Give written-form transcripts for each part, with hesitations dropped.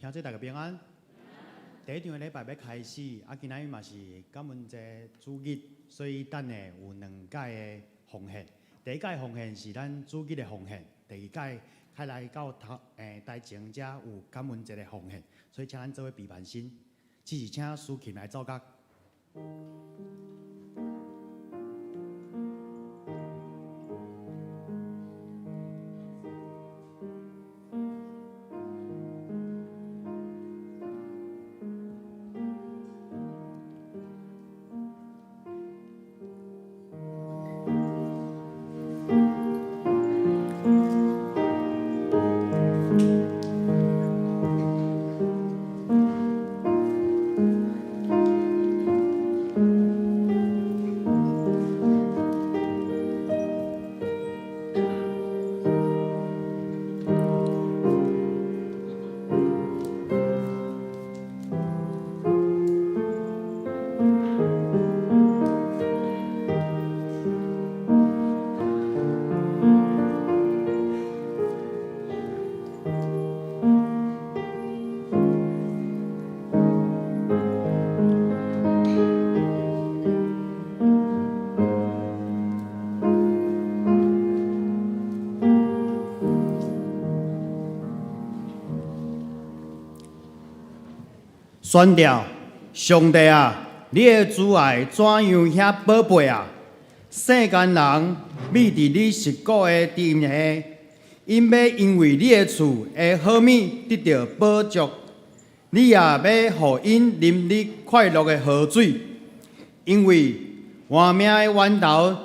兄弟大家平安。第一場的禮拜欲開始，啊，今仔日嘛是感恩節主日，所以等下有兩屆的奉獻。第一屆奉獻是咱主日的奉獻，第二屆開來到頭台前遮有感恩節的奉獻，所以請咱做伙備辦心，只是請司琴來奏樂。宣調，上帝啊，你的慈愛怎樣遐寶貝啊？世間人覕佇你實骨的殿下，𪜶欲因為你的厝的好物得著飽足，你也欲予𪜶啉你快樂的河水，因為活命的源頭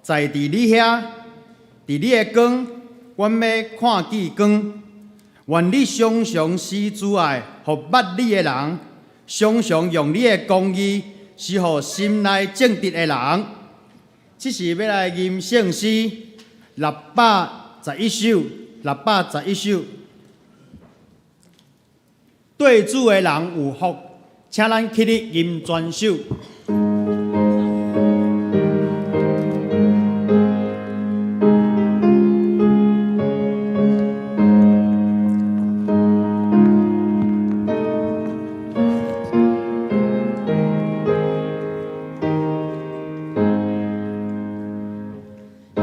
在佇你遐，佇你的光，阮欲看見光。願你常常施慈愛，予捌你的人，常常用你的公義施予心內正直的人。這是欲來吟聖詩611首，611首。對主的人有福，請咱起立吟全首。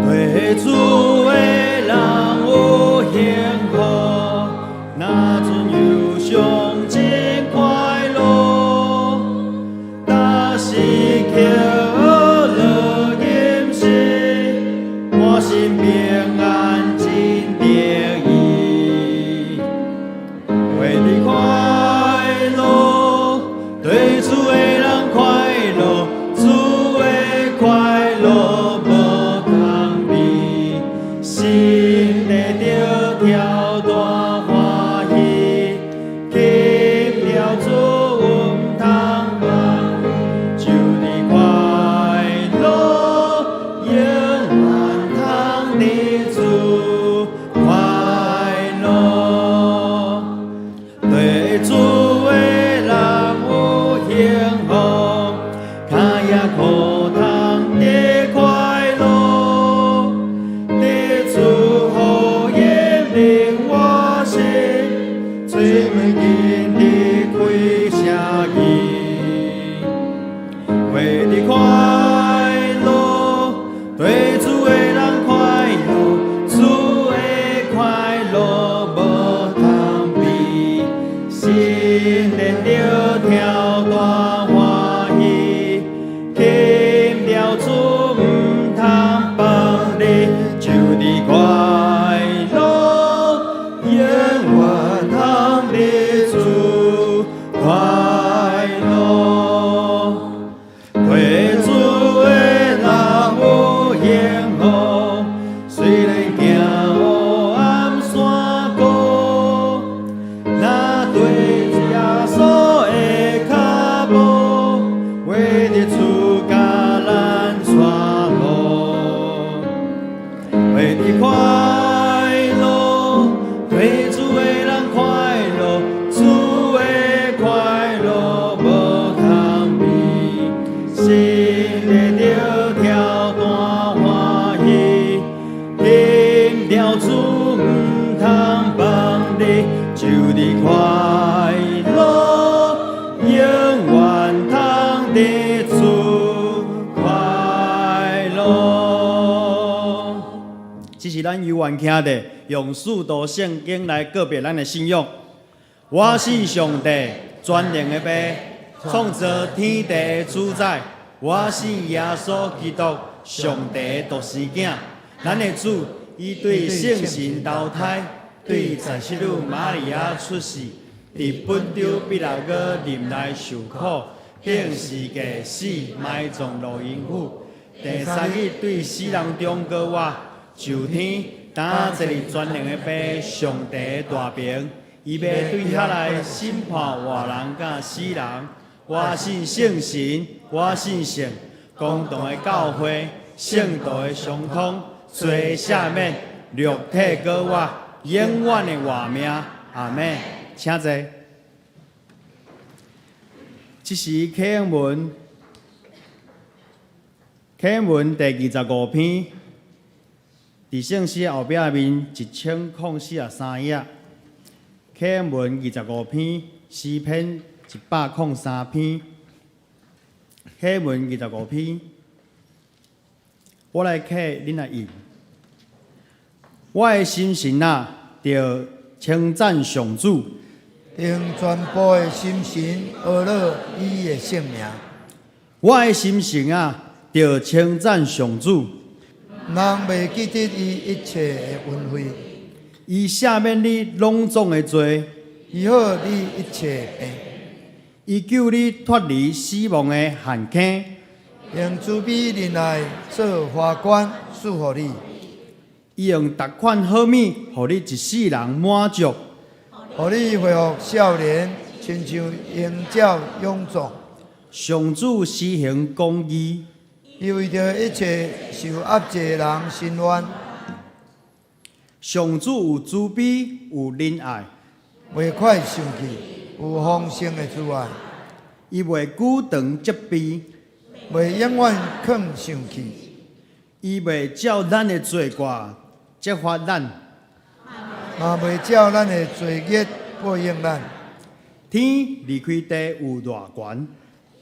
對主的人有幸福，若陣憂傷真快樂，逐時刻樂吟詩，滿心平安真得意，活佇快樂，對主的人快樂，主的快樂無通比，心內著跳大歡喜，吸了主毋通放，就佇快樂，永遠通佇主快樂。對主的人有幸福，跤也可通得快樂，得主予引領我心，喙門緊離開聲音，活佇快樂，對主的人快樂，主的快樂無通比，心連著跳大歡喜，吸了主毋通放你，就佇快樂，永遠通佇主快樂。對主的人有幸福，雖然行黑暗山谷，若綴耶穌的跤步，活佇主共咱帶路，活佇快樂，對主的人快樂，主的快樂無通比，心內著跳大歡喜，吸了主毋通放你，就佇快咱猶原徛咧，用使徒聖經來告白咱的信仰。我信上帝，全能的父，創造天地的主宰。我信耶穌基督，上帝的獨生囝，咱的主，伊對聖神投胎，對十七女瑪利亞出世，佇本丟彼拉哥忍耐受苦，釘十架死，埋葬落陰府。第三日對死人中閣活，上天，擔坐佇全能的父上帝的大爿，伊欲對遐來審判活人佮死人。我信聖神，我信聖公同的教會，聖徒的相通，罪赦免，肉體閣活，永遠的活命。阿們，請坐。這是啟應文，啟應文第25篇，佇聖詩後壁面1043頁。啟應文二十五篇，詩篇103篇。啟應文二十五篇，我來啟，恁來應。我的心神啊，著稱讚上主。用全部的心神呵咾伊的聖名。我的心神啊，著稱讚上主。毋通袂記得伊一切的恩惠。伊赦免你攏總的罪，醫好你一切病。伊救你脫離死亡的陷坑，用慈悲仁愛做華冠賜予你。伊用逐款好物，予你一世人滿足，予你恢復少年，親像鷹鳥勇壯。上主施行公義，伊為著一切受壓制的人伸冤。上主有慈悲，有仁愛，袂快生氣，有豐盛的慈愛。伊袂久長責備，袂永遠囥生氣。伊袂照咱的罪過責罰咱，嘛袂照咱的罪孽報應咱。天離開地有偌懸，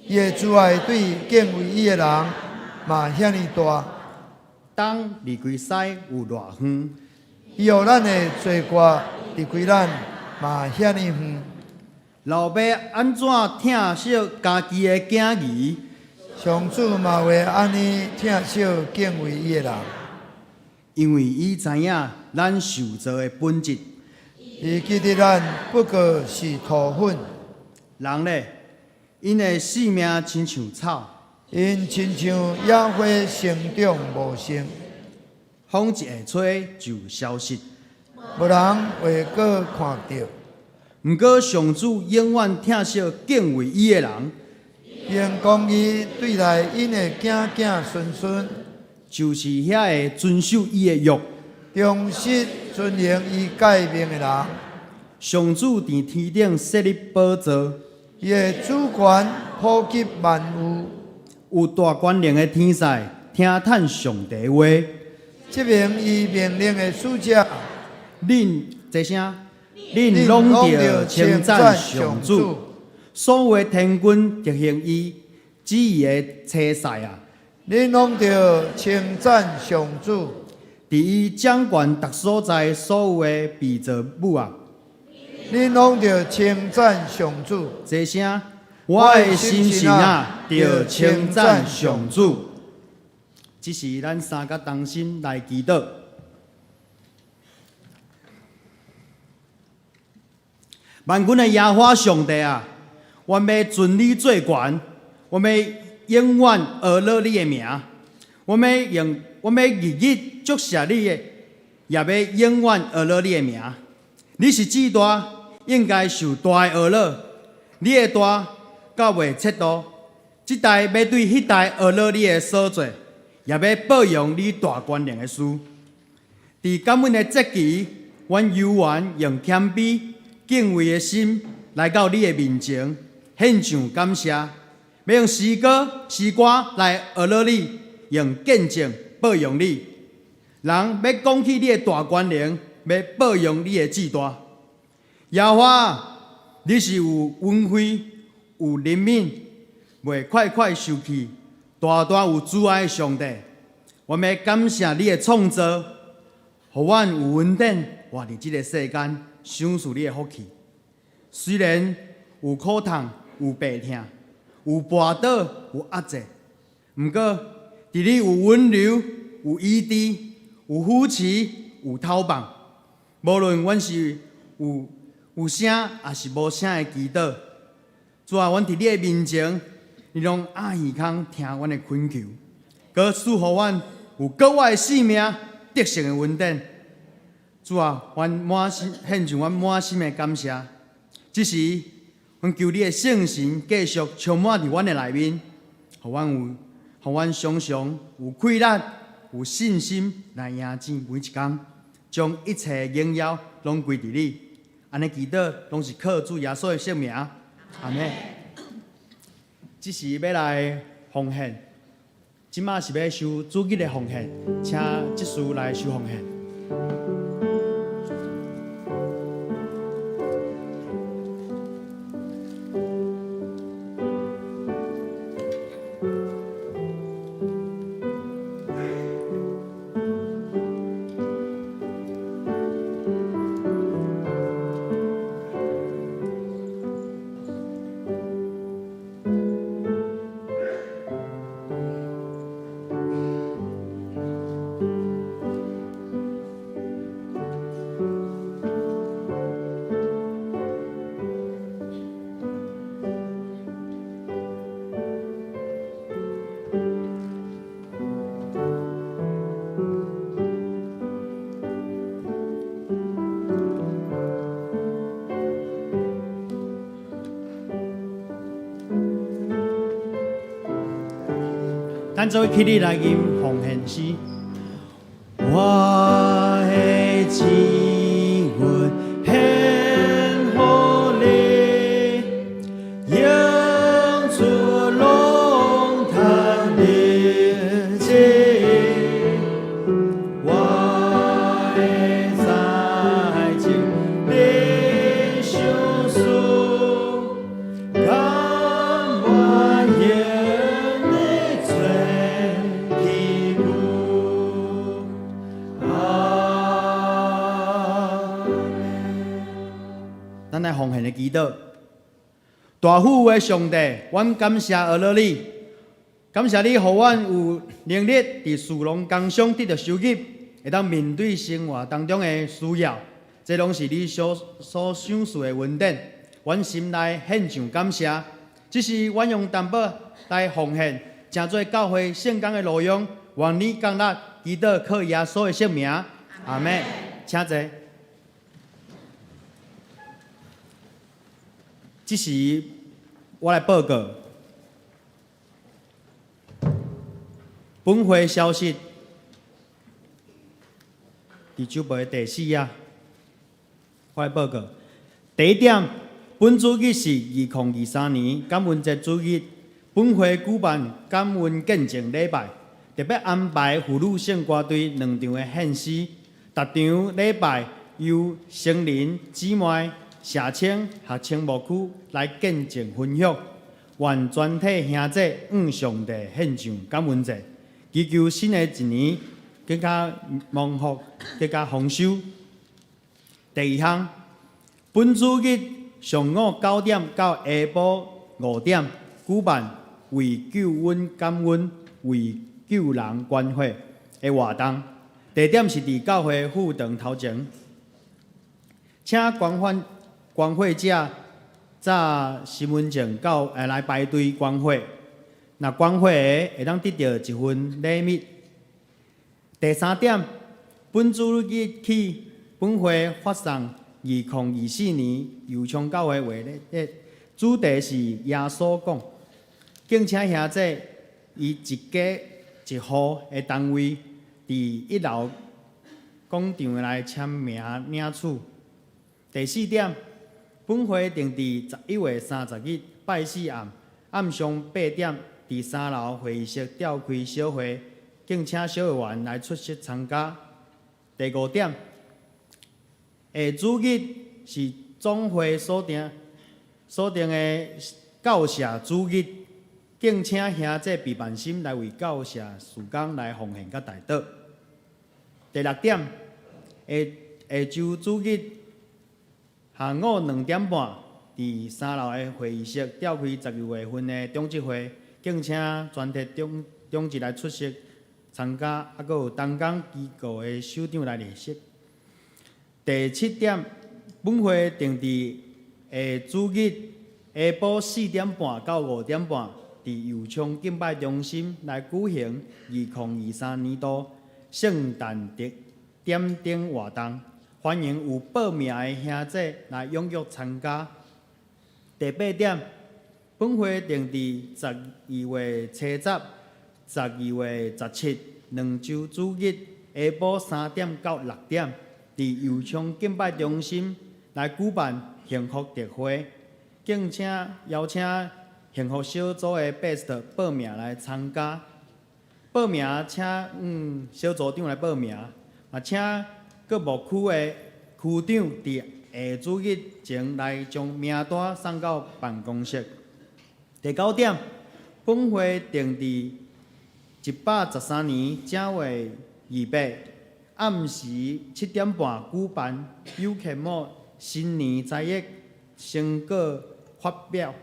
伊的慈愛對敬畏伊的人嘛遐爾大。東離開西有偌遠，伊予咱的罪過離開咱嘛遐爾遠。老爸按怎疼惜家己的囝兒？上主嘛會按呢疼惜敬畏伊的人，因為伊知影咱受造的本質。伊記得咱不過是塗粉。人咧，𪜶的性命親像草，𪜶親像野花生長茂盛，風一下吹就消失，無人會閣看著。毋過上主永遠疼惜敬畏伊的人，用公義對待𪜶的囝囝孫孫，就是遐個遵守伊的約，忠實遵行伊誡命的人。上主佇天頂設立寶座，伊的主權普及萬有，有大權能的天使聽趁上帝話，執行伊命令的使者。恁這聲，恁攏著稱讚上主，所有的天軍執行伊旨意的差使啊！恁攏著稱讚上主，佇伊掌權逐所在所有的被造物啊！恁攏著稱讚上主。這聲，我的心神啊，著稱讚上主。這時咱三個同心來祈禱。萬軍的耶和華上帝啊，阮欲尊你做懸，阮欲永遠呵咾你的名，阮欲日日祝謝你的，也欲永遠呵咾你的名。你是至大，應該受大的呵咾。你的大到袂測度，這代欲對彼代呵咾你的所做，也欲報揚你大權能的事。佇感恩的節期，阮猶原用謙卑、敬畏的心來到你的面前，獻上感謝，欲用詩歌、詩歌來呵咾你，用見證報揚你。人欲講起你的大權能，欲報揚你的至大。耶和華，你是有恩惠、有憐憫，袂快快受氣，大大有慈愛的上帝。我欲感謝你的創造，予阮有恩典活佇這个世間，享受你的福氣。雖然有苦痛、有病痛、有跋倒、有壓制，毋過佇你有溫柔、有醫治、有扶持、有透放。無論阮是有聲，抑是無聲的祈禱，主啊，阮佇你的面前，你攏掩耳孔聽阮的懇求，閣賜予阮有格外的性命得勝的恩典。主啊，阮滿心獻上阮滿心的感謝。這時，阮求你的聖神繼續充滿佇阮的內面，予阮常常有氣力、有信心來迎戰每一工，將一切榮耀攏歸佇你。按呢祈禱，攏是靠主耶穌的聖名。阿們。這時欲來奉獻，這馬是欲收主日的奉獻，請執事來收奉獻。咱做伙起立來吟奉獻詩。我的情願獻予你，用出龍潭的情，我的財情你賞賜，甘願用你做器具。阿們。咱來奉獻的祈禱。大富的上帝，阮感謝阿樂你，感謝你予阮有能力佇事農工商得著收入，會當面對生活當中的需要，這攏是你所賞賜的恩典。阮心內獻上感謝，這是阮用淡薄來奉獻，成做教會聖工的路用。願你降立，祈禱靠耶穌的聖名，阿們。請坐。這時我來報告本會消息，佇週報的第四頁，我來報告。第一點，本主日是2023年感恩節主日，本會舉辦感恩見證禮拜，特別安排婦女聖歌隊兩場的獻詩，逐場禮拜由成人姊妹、社青、學青牧區來見證分享，願全體兄弟向上帝獻上感恩祭，祈求新的一年更加蒙福、更加豐收。第二項，本主日上午9點到下晡5點舉辦為救恩感恩、為救人關懷的活動，地點是佇教會副堂頭前，請關懷者紮身份證到來排隊關懷，若關懷的會當得著一份禮物。第三點，本主日起，本會發送2024年右昌教會月曆，主題是耶穌講，敬請兄弟以一家一戶的單位，佇一樓廣場來簽名領取。第四點，本會定佇11月30日拜四暗暗上8點，佇三樓會議室召開小會，敬請小會員來出席參加。第五點，下主日是總會所定的教社主日，敬請兄弟備辦心來為教社事工來奉獻佮代禱。第六點，下下週主日下午2點半，佇三樓的會議室召開12月份的長執會，敬請全體長長執來出席參加，啊，閣有東港機構的首長來列席。第七點，本會定佇下主日下晡4點半到5點半，佇右昌敬拜中心來舉行2023年度聖誕節點燈活動，歡迎有報名的兄弟來踴躍參加。第八點，本會定佇12月初10、12月17兩週主日下晡3點到6點，佇右昌敬拜中心來舉辦幸福特會，敬請邀請幸福小組的 best 報名來參加。報名請小組長來報名，嘛請各牧區的區長佇下主日前來將名單送到辦公室。第九點，本會定佇113年正月28暗時7點半舉辦有客母新年才藝成果發表，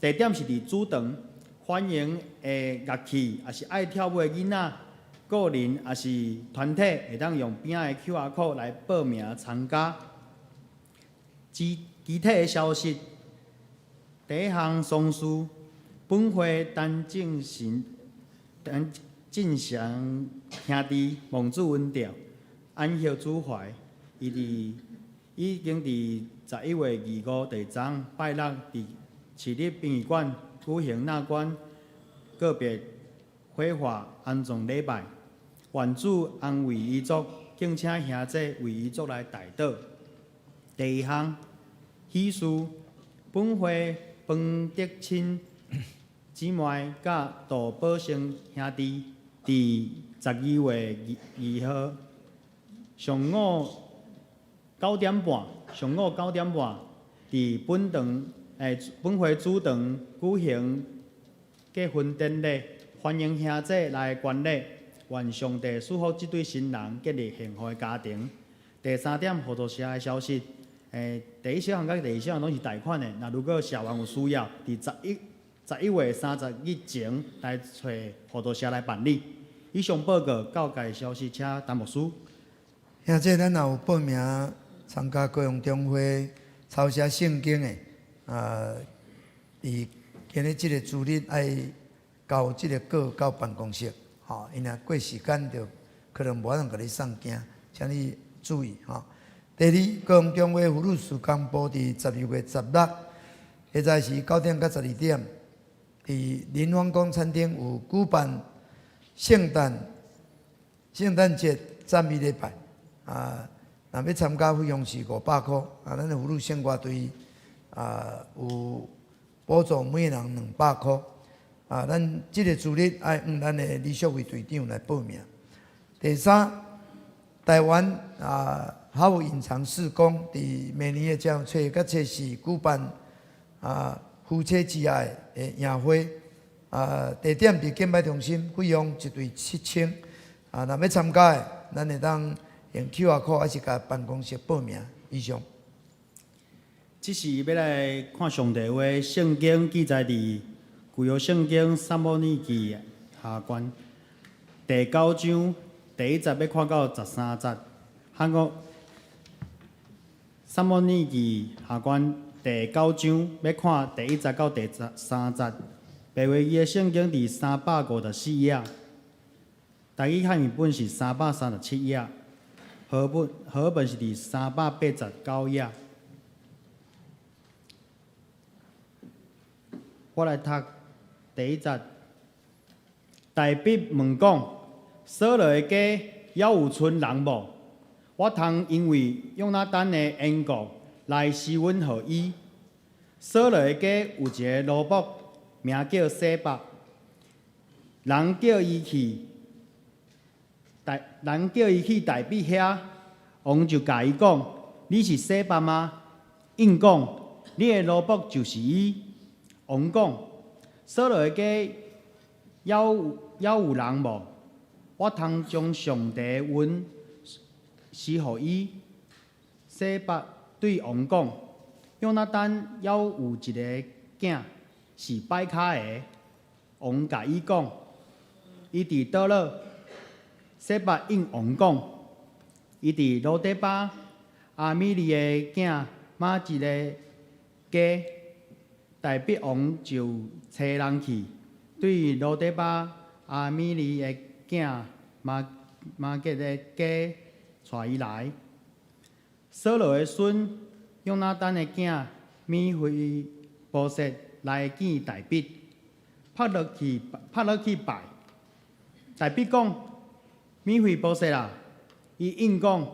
地點是佇主場，歡迎會樂器抑是愛跳舞的囡仔，個人抑是團體會當用邊仔的 QR code 來報名參加。其其他的消息，第一項喪事，本會陳正神陳進祥兄弟蒙主恩召，安息主懷，伊佇已經佇11月25第昨拜六佇市立殯儀館舉行納棺告別火化安葬禮拜，願主安慰遺族，敬請兄弟為遺族來代禱。第二項喜事，本會彭德親姊妹佮杜寶成兄弟，佇12月2號上午九點半，上午九點半，佇本堂本會主堂舉行結婚典禮，歡迎兄弟來觀禮，願上帝賜福這對新人建立幸福的家庭。第三點，合作社的消息，第一小項佮第二小項攏是貸款的，若如果社員有需要，佇11月30日前來揣合作社來辦理。以上報告教界消息，請陳牧師。兄弟，咱若有報名參加高雄中會抄寫聖經的，啊，佇今日這個主日愛交這個稿到辦公室，吼，伊若過時間就可能無法度共你送件，請你注意吼。第二，高雄中會婦女事工部佇12月16，現在是9點到12點，佇林芳宮餐廳有舉辦聖誕節讚美禮拜，啊，若欲參加費用是500箍，啊，咱的婦女聖歌隊啊有補助每人200箍，啊，咱這個主日愛向咱的李淑慧隊長來報名。第三，台灣啊，好隱藏事工，佇明年的正月初一佮初四舉辦啊夫妻之愛的宴會，啊，地點佇敬拜中心，費用一對7000，啊，若欲參加的，咱會當用 QR code，還是共辦公室報名。以上。這時欲來看上帝話，聖經記載佇舊約聖經撒母耳記下卷第九章第一節，欲看到13節。漢國撒母耳記下卷第九章，欲看第一節到第十三節。白話字的聖經佇354頁，台語漢譯本是337頁，和本和本是佇389頁。我來讀第一節。大衛問講：掃羅的家猶有賰人無？我通因為約拿單的緣故來施恩予伊。掃羅的家有一个奴僕，名叫洗巴，人叫伊去大衛遐，王就共伊講：你是洗巴嗎？應講：你的奴僕就是伊。王講：掃羅的家猶有人無？我通將上帝的恩施予伊。洗巴對王講：約拿單猶有一个囝是跛跤的。王共伊講：伊佇佗落？洗巴應王講：伊佇羅底巴亞米利的囝瑪吉的家。大筆王就差人去，對羅底巴亞米利的囝瑪瑪吉的家帶伊來。掃羅的孫約拿單的囝米非波設來見大筆，拍落去拍落去拜。大筆講：米非波設啊！伊應講：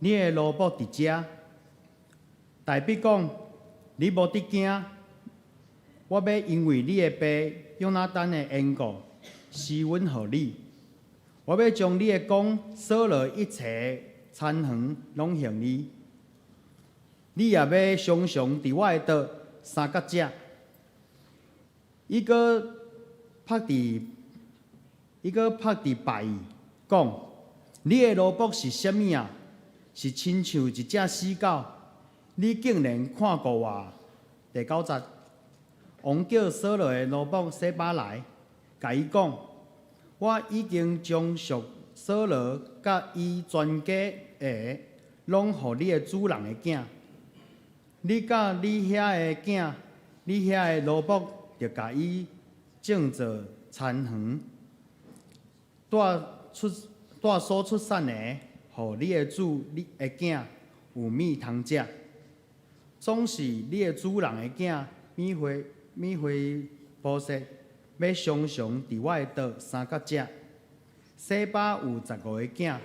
你的奴僕佇遮。大筆講：你無得驚，我欲因為你的爸約拿單的緣故，施恩予你。我欲將你的公掃羅一切田園攏還你。你也欲常常佇我的桌三角食。伊閣拍佇，伊閣拍佇拜伊，講：你的奴僕是啥物啊？是親像一隻死狗，你竟然看顧我。第九節，王叫掃羅的奴僕洗巴來，共伊講：我已經將屬掃羅佮伊全家的，攏予你的主人的囝。你佮你遐的囝，你遐的奴僕，著共伊種做田園，帶出帶所出產的，予你的主你的囝有物通食。總是你的主人的囝米非米非波設，欲常常佇我的桌三角食。洗巴有15個囝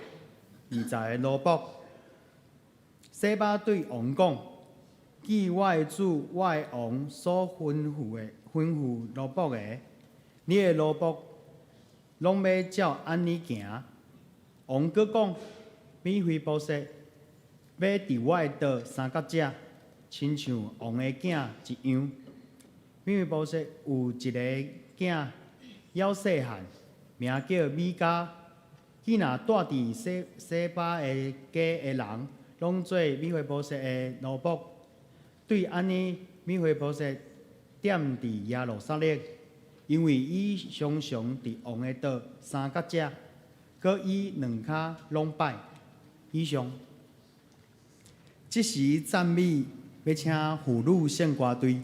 ，20個奴僕。洗巴對王講：記我的主，我的王所吩咐奴僕的，你的奴僕攏欲照按呢行。王閣講：米非波設欲佇我的桌三角食，親像王的囝一樣。米非波設有一个囝猶細漢，名叫米迦。彼若住佇洗洗巴的家的人，攏做米非波設的奴僕。對按呢，米非波設踮佇耶路撒冷，因為伊常常佇王的桌三角食，閣伊兩跤攏歹。以上。這時讚美欲請婦女聖歌隊。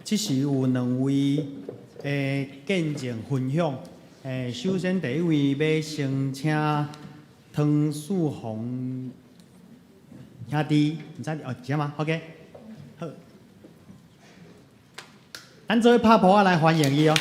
這時有兩位的見證分享。首先第一位欲先請湯樹宏兄弟，毋知哦，這嗎？OK，好，咱做伙拍噗仔來歡迎伊哦。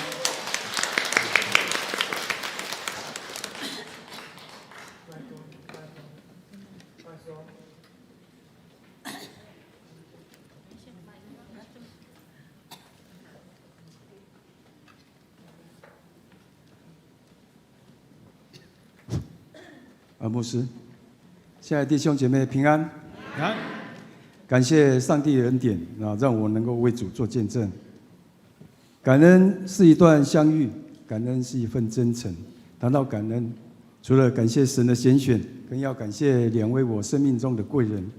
啊，牧師，親愛的弟兄姐妹平安。平安。感謝上帝的恩典啊，讓我能夠為主做見證。感恩是一段相遇，感恩是一份真誠。談到感恩，除了感謝神的揀選，更要感謝兩位我生命中的貴人，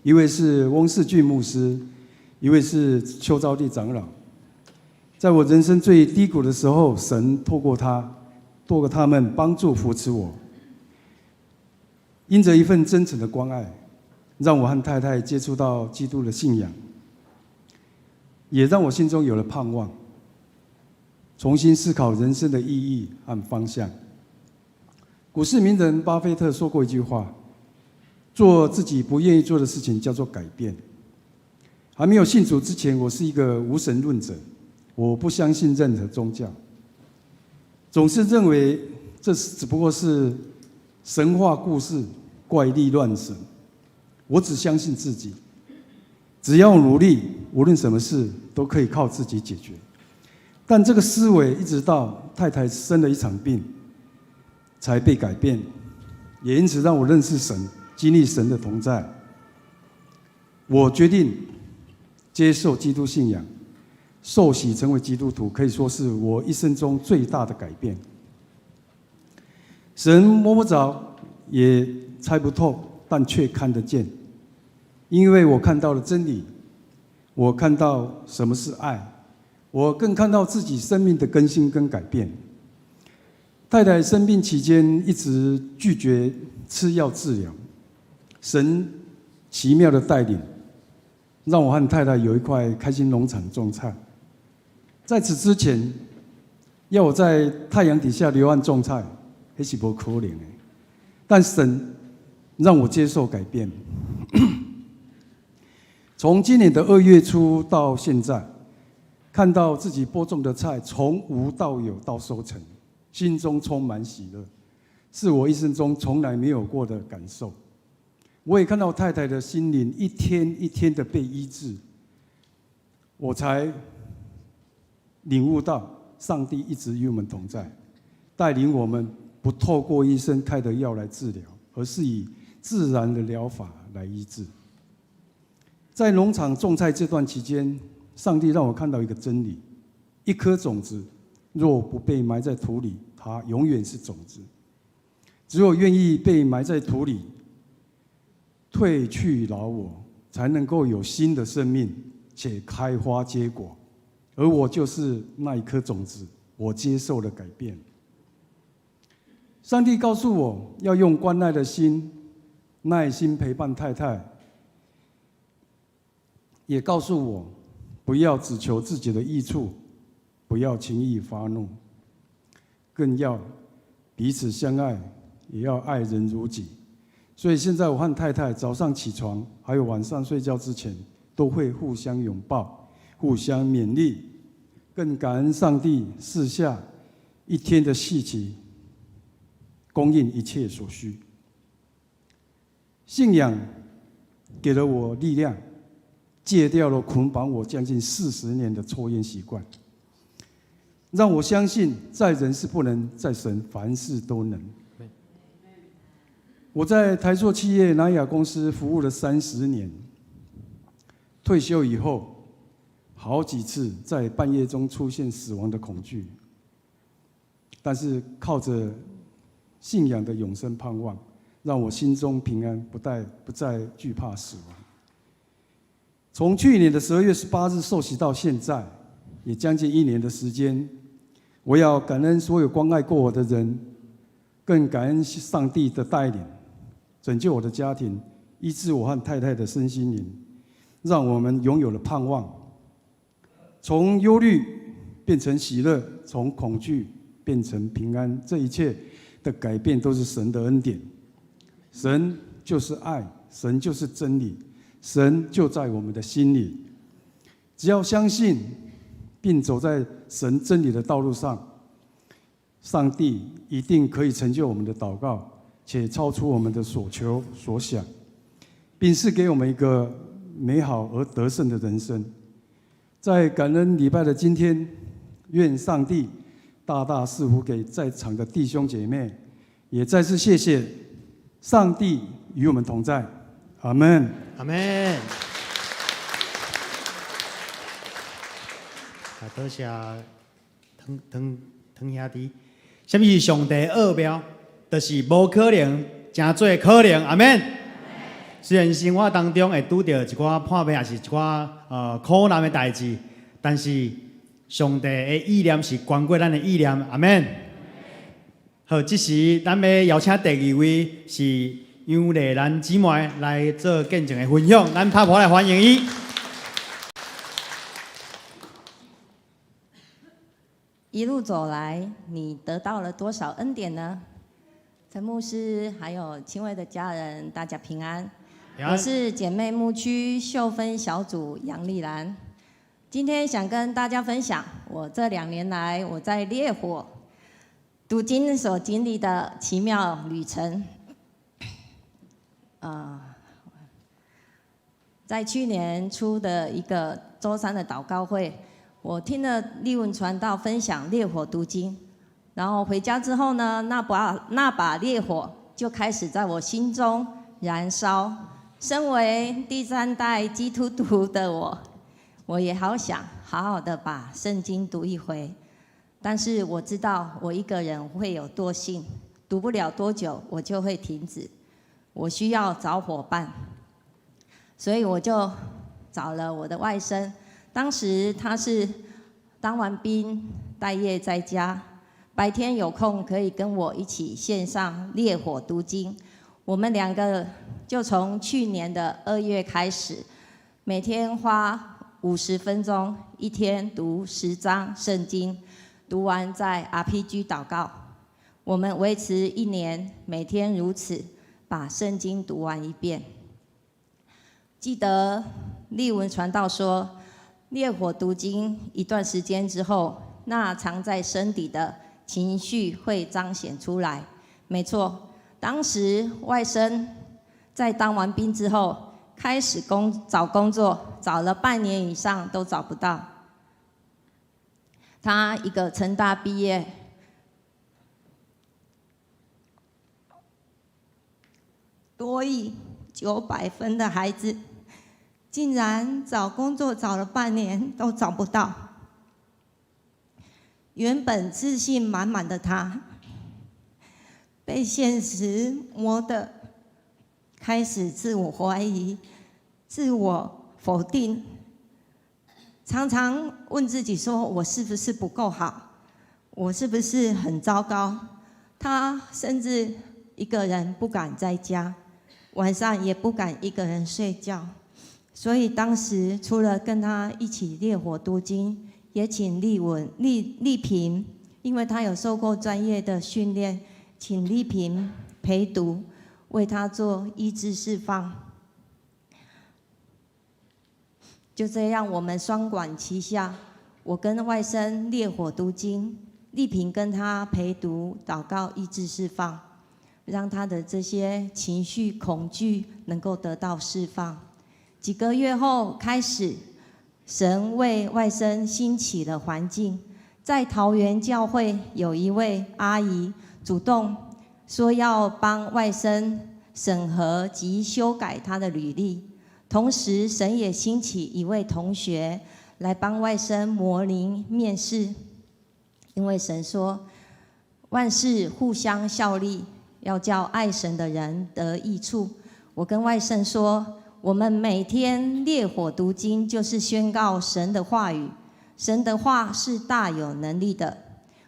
一位是翁世俊牧師，一位是邱招娣長老。在我人生最低谷的時候，神透過他，透過他們幫助扶持我。因著一份真誠的關愛，讓我和太太接觸到基督的信仰，也讓我心中有了盼望，重新思考人生的意義和方向。股市名人巴菲特說過一句話：“做自己不願意做的事情叫做改變。”還沒有信主之前，我是一個無神論者，我不相信任何宗教，總是認為這是只不過是神話故事、怪力亂神。我只相信自己，只要努力，無論什麼事都可以靠自己解決。但這個思維一直到太太生了一場病，才被改變，也因此讓我認識神，經歷神的同在。我決定接受基督信仰，受洗成為基督徒，可以說是我一生中最大的改變。神摸不着，也猜不透，但卻看得見。因為我看到了真理，我看到什麼是愛，我更看到自己生命的更新跟改變。太太生病期間一直拒絕吃藥治療，神奇妙的帶領，讓我和太太有一塊開心農場種菜。在此之前，要我在太陽底下流汗種菜，彼是無可能的。但神讓我接受改變。從今年的2月初到現在，看到自己播種的菜從無到有到收成，心中充滿喜樂，是我一生中從來沒有過的感受。我也看到太太的心靈一天一天的被醫治，我才領悟到上帝一直與我們同在，帶領我們不透過醫生開的藥來治療，而是以自然的療法來醫治。在農場種菜這段期間，上帝讓我看到一個真理：一顆種子若不被埋在土裡，它永遠是種子；只有願意被埋在土裡，褪去老我，才能夠有新的生命，且開花結果。而我就是那一顆種子，我接受了改變。上帝告訴我要用關愛的心，耐心陪伴太太，也告訴我不要只求自己的益處，不要輕易發怒，更要彼此相愛，也要愛人如己。所以現在我和太太早上起床，還有晚上睡覺之前，都會互相擁抱，互相勉勵，更感恩上帝賜下一天的細節，供應一切所需。信仰給了我力量，戒掉了捆綁我將近40年的抽菸習慣，讓我相信在人是不能，在神凡事都能。我在台塑企業南亞公司服務了30年，退休以後，好幾次在半夜中出現死亡的恐懼，但是靠着信仰的永生盼望，讓我心中平安，不再懼怕死亡。從去年的12月18日受洗到現在，也將近一年的時間，我要感恩所有關愛過我的人，更感恩上帝的帶領，拯救我的家庭，醫治我和太太的身心靈，讓我們擁有了盼望，從憂慮變成喜樂，從恐懼變成平安，這一切的改變都是神的恩典。神就是愛，神就是真理，神就在我們的心裡。只要相信，並走在神真理的道路上，上帝一定可以成就我們的禱告，且超出我們的所求所想，並賜給我們一個美好而得勝的人生。在感恩禮拜的今天，願上帝大大賜福給在場的弟兄姐妹，也再次謝謝上帝與我們同在。阿門。阿門。啊，多謝湯湯湯兄弟。啥物是上帝奧妙？就是無可能成做可能。阿門。雖然生活當中會拄著一寡破病，抑是一寡苦難的代誌，但是上帝的意念是懸過咱的意念。阿門。好，這時咱欲邀請第二位是楊麗蘭姊妹來做見證的分享，咱拍噗來歡迎伊。一路走來，你得到了多少恩典呢？陳牧師，還有親愛的家人，大家平安。我是姐妹牧區秀芬小組楊麗蘭，今天想跟大家分享我這2年來我在烈火讀經所經歷的奇妙旅程。在去年初的一個週三的禱告會，我聽了麗文傳道分享烈火讀經，然後回家之後呢，那把烈火就開始在我心中燃燒。身為第三代基督徒的我，我也好想好好的把聖經讀一回，但是我知道我一個人會有惰性，讀不了多久我就會停止。我需要找夥伴，所以我就找了我的外甥。當時他是當完兵待業在家，白天有空可以跟我一起線上烈火讀經。我們兩個就從去年的2月開始，每天花50分鐘，一天讀10章聖經，讀完再 RPG 禱告。我們維持一年，每天如此，把聖經讀完一遍。記得麗文傳道說，烈火讀經一段時間之後，那藏在心底的情緒會彰顯出來。沒錯，當時外甥在當完兵之後，開始找工作，找了半年以上都找不到。他一個成大畢業，多益900分的孩子，竟然找工作找了半年都找不到。原本自信滿滿的他，被現實磨得開始自我懷疑、自我否定，常常問自己說：我是不是不夠好？我是不是很糟糕？他甚至一個人不敢在家，晚上也不敢一個人睡覺。所以當時除了跟他一起烈火讀經，也請麗文、麗麗萍，因為他有受過專業的訓練，請麗萍陪讀，為他做醫治釋放。就這樣，我們雙管齊下，我跟外甥烈火讀經，麗萍跟他陪讀、禱告、醫治釋放，讓他的這些情緒恐懼能夠得到釋放。幾個月後，開始神為外甥興起了環境，在桃園教會有一位阿姨主動說要幫外甥審核及修改他的履歷，同時神也興起一位同學來幫外甥模擬面試，因為神說萬事互相效力，要叫愛神的人得益處。我跟外甥說，我們每天烈火讀經，就是宣告神的話語。神的話是大有能力的，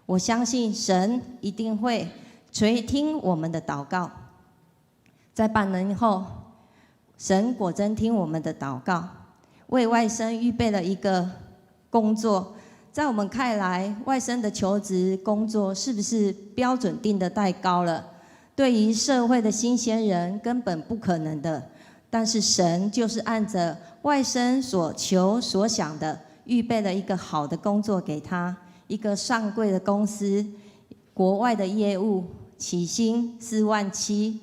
我相信神一定會垂聽我們的禱告。在半年後，神果真聽我們的禱告，為外甥預備了一個工作。工作。在我們看來，外甥的求職工作是不是標準定得太高了？對於社會的新鮮人，根本不可能的。但是神就是按着外甥所求所想的，預備了一個好的工作給他，一個上櫃的公司，國外的業務，起薪4萬7。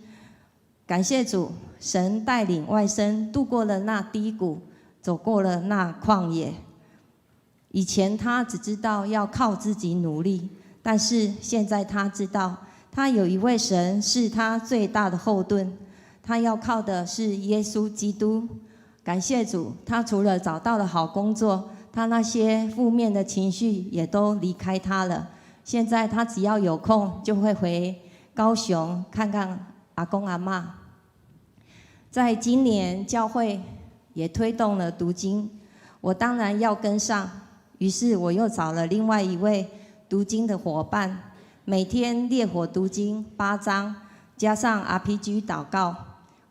感謝主，神帶領外甥度過了那低谷，走過了那曠野。以前他只知道要靠自己努力，但是現在他知道，他有一位神是他最大的後盾，他要靠的是耶穌基督。感謝主，他除了找到了好工作，他那些負面的情緒也都離開他了。現在他只要有空，就會回高雄看看阿公阿嬤。在今年教會也推動了讀經，我當然要跟上。於是我又找了另外一位讀經的夥伴，每天烈火讀經八章，加上 RPG 禱告。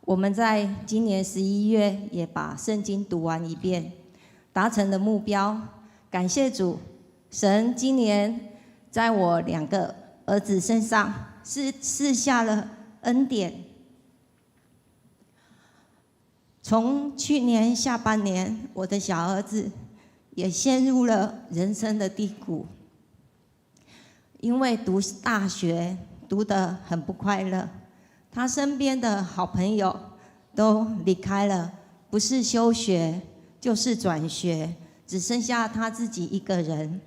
我們在今年11月也把聖經讀完一遍，達成了目標。感謝主，神今年在我兩個兒子身上是賜下了恩典。從去年下半年，我的小兒子也陷入了人生的低谷，因為讀大學讀得很不快樂，他身邊的好朋友都離開了，不是休學就是轉學，只剩下他自己一個人。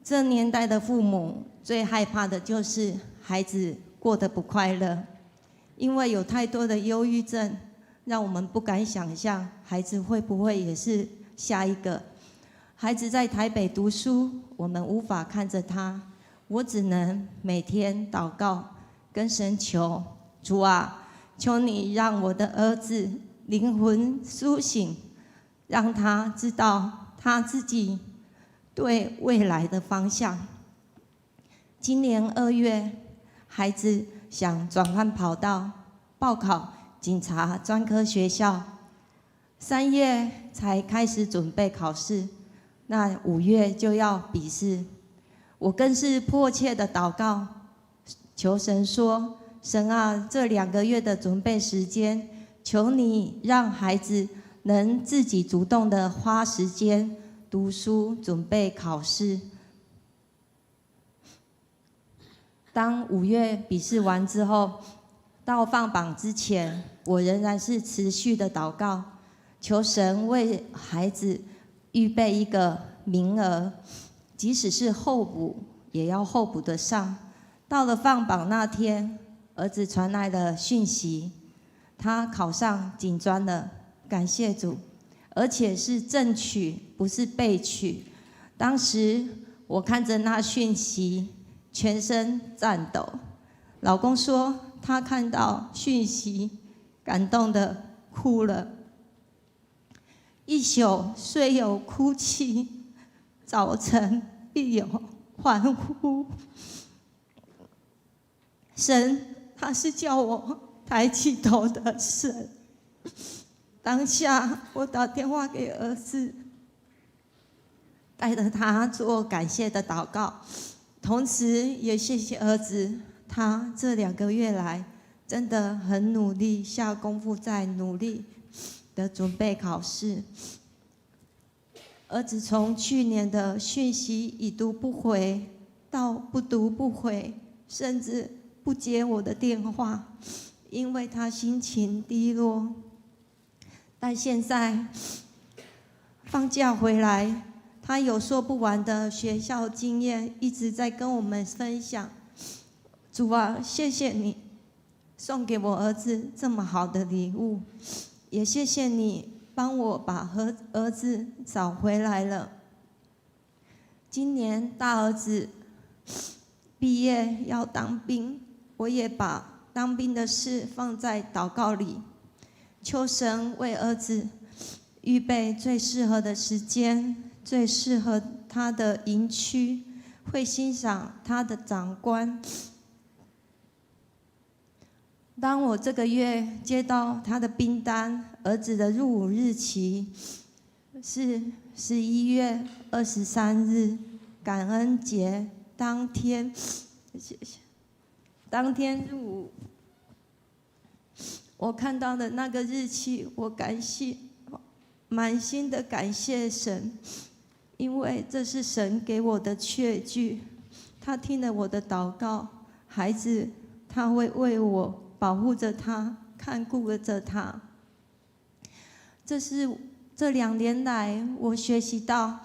這年代的父母最害怕的就是孩子過得不快樂，因為有太多的憂鬱症，讓我們不敢想象孩子會不會也是下一個。孩子在台北讀書，我們無法看着他，我只能每天禱告，跟神求，主啊，求你讓我的兒子靈魂甦醒，讓他知道他自己對未來的方向。今年2月，孩子想轉換跑道，報考警察專科學校，3月才開始準備考試，那5月就要筆試。我更是迫切的禱告，求神說：神啊，這2個月的準備時間，求你讓孩子能自己主動的花時間讀書，準備考試。當5月筆試完之後，到放榜之前，我仍然是持續的禱告，求神為孩子預備一個名額，即使是候補，也要候補得上。到了放榜那天，兒子傳來了訊息，他考上警專了，感謝主，而且是正取，不是備取。當時我看着那訊息，全身顫抖。老公說他看到訊息，感動得哭了。一宿雖有哭泣，早晨必有歡呼。神他是叫我抬起頭的神。當下我打電話給兒子，帶著他做感謝的禱告，同時也謝謝兒子，他這2個月來真的很努力，下功夫在努力的準備考試。兒子從去年的訊息已讀不回，到不讀不回，甚至不接我的電話，因為他心情低落。但現在放假回來，他有說不完的學校經驗，一直在跟我們分享。主啊，謝謝你送給我兒子這麼好的禮物，也謝謝你幫我把和兒子找回來了。今年大兒子畢業要當兵，我也把當兵的事放在禱告裡，求神為兒子預備最適合的時間，最適合他的營區，會欣賞他的長官。當我這個月接到他的兵單，兒子的入伍日期是11月23日感恩節當天，謝謝。當天入伍，我看到的那個日期，我感謝，滿心的感謝神，因為這是神給我的確據。他聽了我的禱告，孩子他會為我保護着他，看顧着他。這是這2年來我學習到，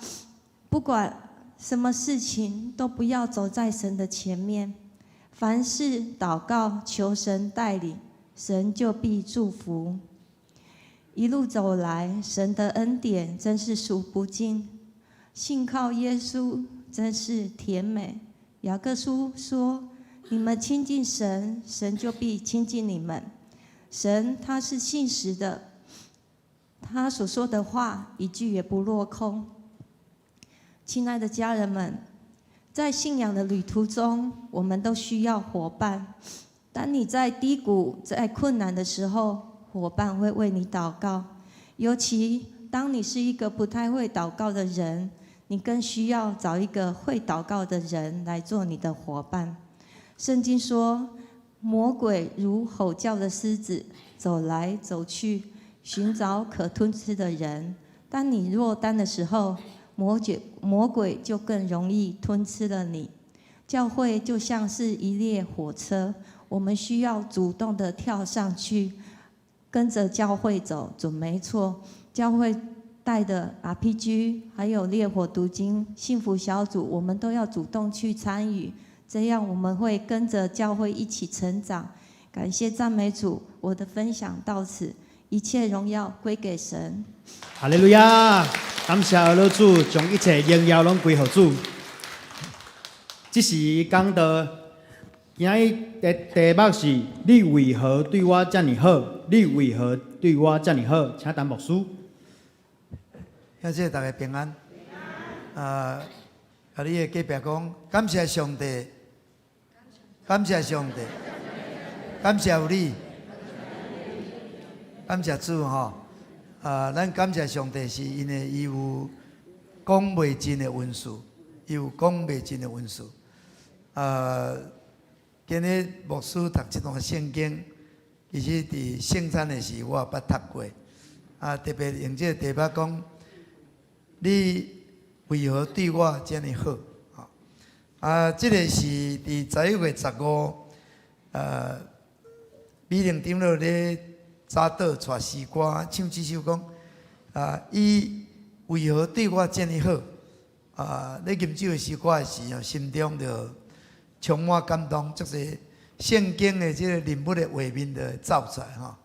不管什麼事情都不要走在神的前面，凡事禱告求神帶領，神就必祝福。一路走來，神的恩典真是數不盡，信靠耶穌真是甜美。雅各書說：“你們親近神，神就必親近你們。神他是信實的，他所說的話一句也不落空。”親愛的家人們，在信仰的旅途中，我們都需要夥伴。當你在低谷、在困難的時候，夥伴會為你禱告。尤其當你是一個不太會禱告的人，你更需要找一個會禱告的人來做你的夥伴。聖經說，魔鬼如吼叫的獅子，走來走去，尋找可吞吃的人。當你落單的時候，魔鬼就更容易吞吃了你。教會就像是一列火車，我們需要主動的跳上去，跟着教會走，準沒錯。教會帶的 RPG，還有烈火讀經、幸福小組，我們都要主動去參與，這樣我們會跟着教會一起成長。感謝讚美主，我的分享到此，一切榮耀歸給神。哈利路亞！感謝老主，將一切榮耀攏歸予主。這時講道，今日的題目是：你為何對我這麼好？你為何對我這麼好？請陳牧師。兄弟大家平安。啊，共你的隔壁講，感謝上帝，感謝上帝，感謝有你，感謝主吼。啊，咱感謝上帝，是因為伊有講袂盡的恩賜，伊有講袂盡的恩賜。啊，今日牧師讀這段聖經，其實佇聖餐的時我也捌讀過。啊，特別用這個題目講，你為何對我這麼好？啊，這個是佇11月15，美玲長老咧早禱帶詩歌，唱這首講，啊，伊為何對我這麼好？啊，咧吟這首詩歌的時候，心中就充滿感動，就是聖經的這個人物的畫面就會走出來吼。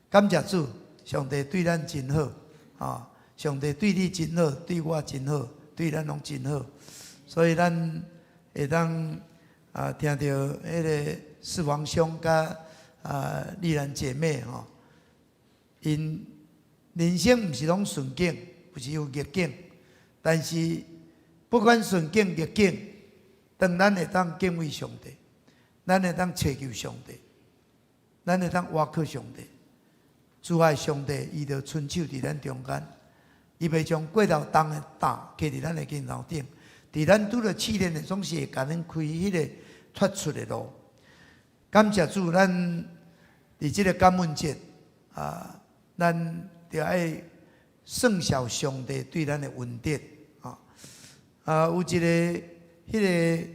感謝主，上帝對咱真好，啊，上帝對你真好，對我真好，對咱攏真好，所以咱會當啊聽著彼個四王兄佮啊麗蘭姐妹吼，𪜶人生毋是攏順境，有時有逆境，但是不管順境逆境，當咱會當敬畏上帝，咱會當尋求上帝，咱會當倚靠上帝，慈愛上帝，伊就伸手佇咱中間，伊袂將過頭重的擔加佇咱的肩頭頂，佇咱拄著試煉的，總是會共咱開彼個脫出的路。感謝主，咱佇這個感恩節啊，咱著愛算數上帝對咱的恩典啊。啊，有一個彼個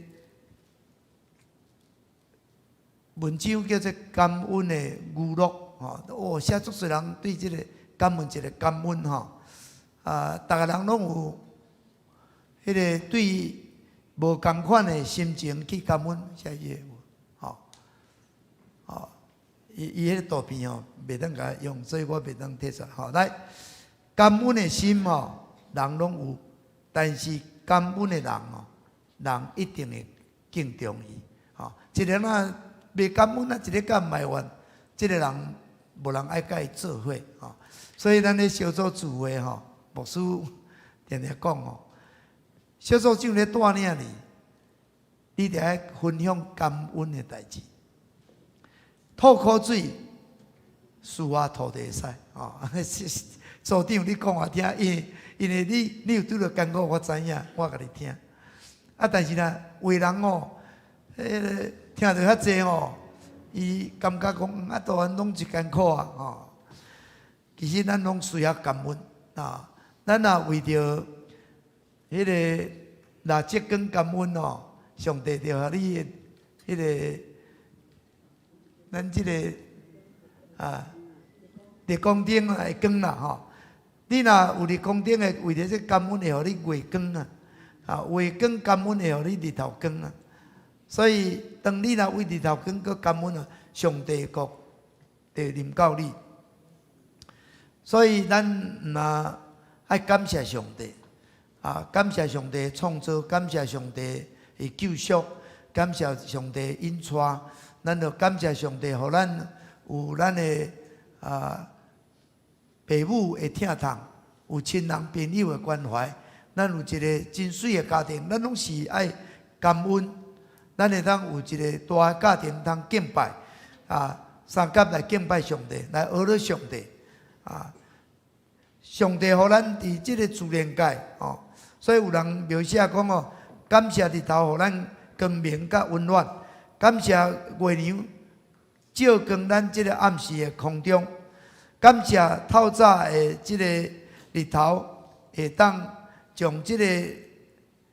文章叫做《感恩的語錄》吼，哦，寫足濟人對這個感恩節的感恩吼，啊，逐个人攏有彼個對無仝款的心情去感恩，寫伊的無，吼，吼，伊伊彼個圖片吼，袂當共用，所以我袂當提出來。吼，來，感恩的心吼，人攏有，但是感恩的人吼，人一定會敬重伊。吼，一個人若袂感恩啊，一日共埋怨，這個人無人愛佮伊做伙。吼，所以咱咧小組聚會吼，牧師定定講吼，小組長咧帶領你，你著愛分享感恩的代誌。吐苦水，輸啊吐就會使，吼，組長，你講我聽，因為你有拄著艱苦，我知影，我共你聽。啊，但是呢，有的人哦，彼个聽著遐濟吼，伊感覺講啊，當然攏是艱苦啊，吼。其實咱攏需要感恩啊。咱若為著彼个若這光感恩哦，上帝就予你的彼个咱這个啊，日光燈啊會光啦吼。你若有日光燈的，為著這感恩會予你月光啊，啊月光感恩會予你日頭光啊。所以當你若為日頭光閣感恩啊，上帝國就臨到你。所以咱毋若愛感謝上帝啊，感謝上帝創造，感謝上帝的救贖，感謝上帝引帶，咱就感謝上帝，予咱有咱的啊父母的疼痛，有親人朋友的關懷，咱有一个真媠的家庭，咱攏是愛感恩。咱會當有一个大的家庭通敬拜啊，相佮來敬拜上帝，來學了上帝啊。上帝予咱佇這个自然界哦，所以有人描寫講哦，感謝日頭予咱光明佮溫暖，感謝月娘照光咱這个暗時的空中，感謝透早的這个日頭會當將這個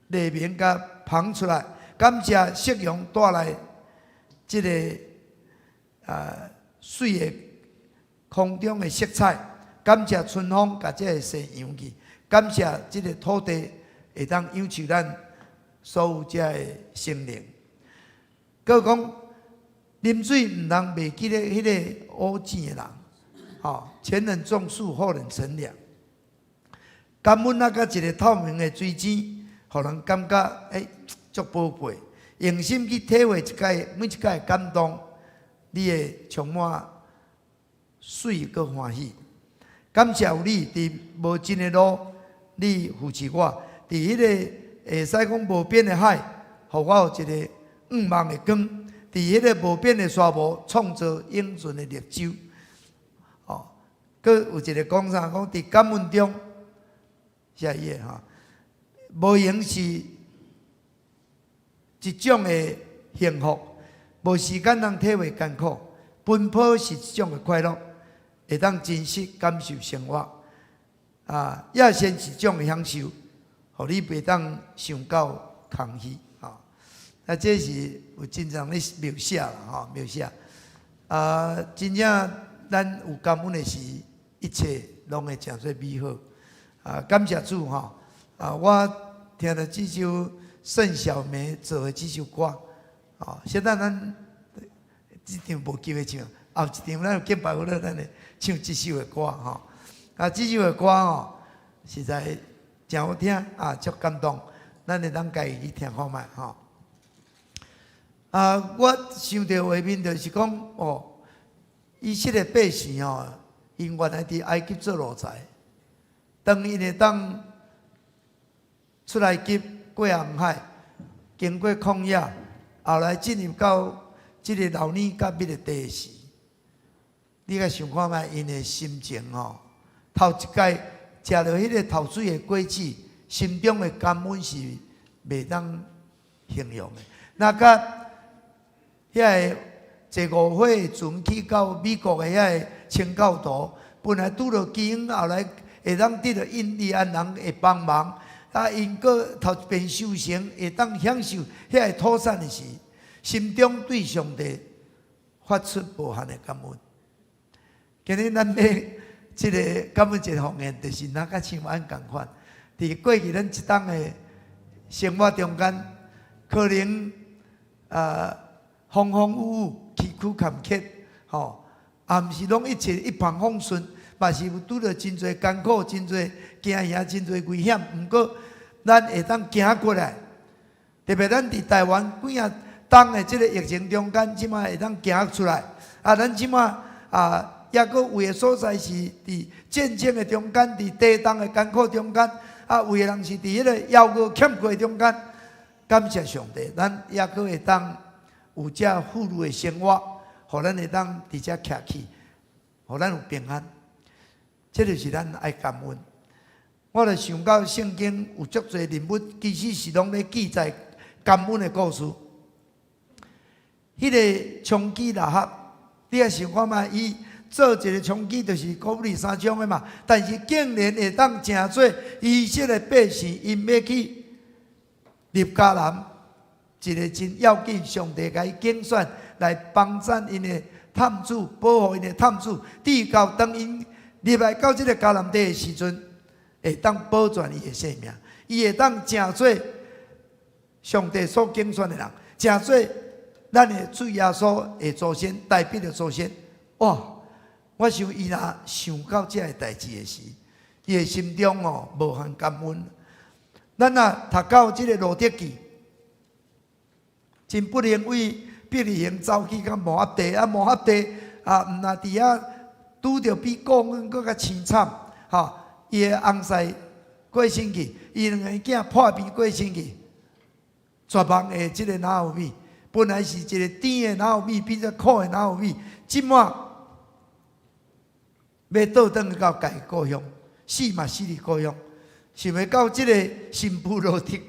黎明共捧出來，感謝夕陽帶來這个媠的空中的色彩，感謝春風共這个西揚去，感謝這个土地會當養育咱所有遮的生靈。閣講啉水毋通袂記得彼个挖井的人，吼，前人種樹，後人乘涼。感恩啊，佮一个透明的水井，予人感覺足寶貝。用心去體會一擺，每一擺的感動，你會充滿媠閣歡喜。感謝有你佇無盡的路，你扶持我；佇彼个會使講無邊的海，予我有一个向望的光；佇彼个無邊的沙漠，創造永存的綠洲。哦，閣有一个講啥？講佇感恩中，寫伊的吼，無閒是一種的幸福，無時間通體會艱苦；奔跑是一種的快樂，會當真實感受生活。啊，野仙是一種的享受，予你袂當想到空虛。啊，啊，這是有真濟人咧描寫啦，吼，描寫。啊，真正咱有感恩的時，一切攏會誠做美好。啊，感謝主吼！啊，我聽著這首盛小梅做的這首歌，哦，現在咱這場無機會唱，後一場咱有敬拜好了，咱會唱這首的歌吼。啊，這首的歌吼，實在誠好聽啊，足感動，咱會當家己去聽看覓吼。啊，我想著畫面就是講，哦，以色列百姓吼，𪜶原來佇埃及做奴才。當𪜶會當出埃及過紅海，經過曠野，後來進入到這个流奶佮蜜的地時，你共想看覓𪜶的心情吼？頭一擺食著彼个頭水的果子，心中的感恩是袂當形容的。若佮遐个坐五火的船去到美國的遐个清教徒，本來拄著饑荒，後來會當得著印第安人的幫忙，啊，𪜶閣頭一遍收成，會當享受遐个土產的時，心中對上帝發出無限的感恩。今日咱欲這个感恩節奉獻，就是若佮像按仝款，佇過去咱一冬的生活中間，可能啊風風雨雨、崎嶇坎坷，吼，也毋是攏一切一帆風順。嘛是有拄著真濟艱苦、真濟驚嚇、真濟危險。毋過，咱會當行過來。特別咱佇台灣幾仔冬的這个疫情中間，這馬會當行出來。啊，咱這馬啊，抑閣有的所在是佇戰爭的中間，佇地動的艱苦中間，啊，有的人是佇彼个枵餓欠缺中間。感謝上帝，咱抑閣會當有遮富裕的生活，予咱會當佇遮徛起，予咱有平安。這就是咱愛感恩。我就想到聖經有足濟人物，其實是攏咧記載感恩的故事。彼個娼妓喇合，你也想看覓？伊做一個娼妓，就是苦力三種的嘛。但是竟然會當成做以色列百姓，𪜶欲去入迦南，一個真要緊，上帝共伊揀選來幫贊𪜶的探子，保護𪜶的探子，直到當𪜶入來到這個迦南地的時陣，會當保全伊的性命，伊會當成做上帝所揀選的人，成做咱的主耶穌的祖先，大衛的祖先。哇！我想伊若想到這个代誌的時，伊的心中哦無限感恩。咱若讀到這个路得記，真不幸為伯利恆走去到摩押地，啊摩押地啊，毋若佇遐拄著比故鄉閣較凄慘，吼！伊的翁婿過身去，伊兩個囝破病過身去，絕望的這个拿俄米，本來是一个甜的拿俄米，變做苦的拿俄米，這擺欲倒轉去到家己故鄉，死嘛死佇故鄉，想袂到這个新婦羅得